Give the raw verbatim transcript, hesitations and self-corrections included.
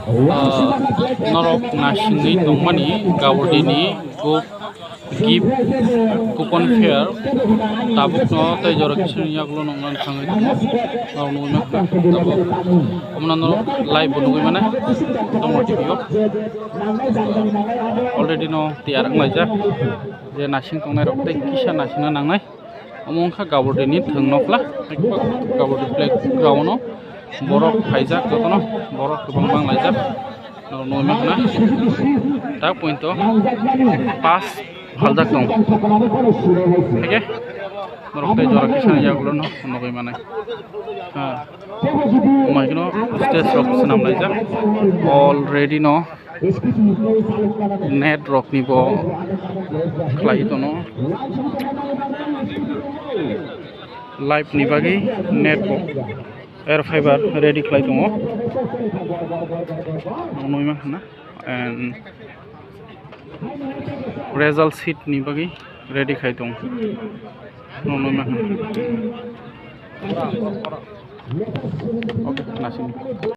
Ah, norok nasingwi tongmani Gabardini group gift coupon fair tabukno tei jora kisa ni yagulo nongna thangwi tongo. Norok nugwi mankha tabuk. Omo no norok live bo nugwi mano. Tomo T V o already no tiyar wnglaijak je nasing tongnai rok tei kisa nasingna nangnai. Omo wngkha Gabardini thwng nokla, Gabardi playground o borok phaijak jotono, borok kwbang bang laijak. Norok nugwi mankha na tak pointo pass phaljak tong. Haikhe norok tei jora kisa yagulo no nugwi manai. Ha. Omo haikhe no stage rok swnam laijak already no. Net rokni bo khlai tono. Live ni bagwi net bo air fiber ready khlai tongo. Nugwi mankha na. And result sheet ni bagwi ready khai tongo. Nugwi mankha na. Okay, nasing.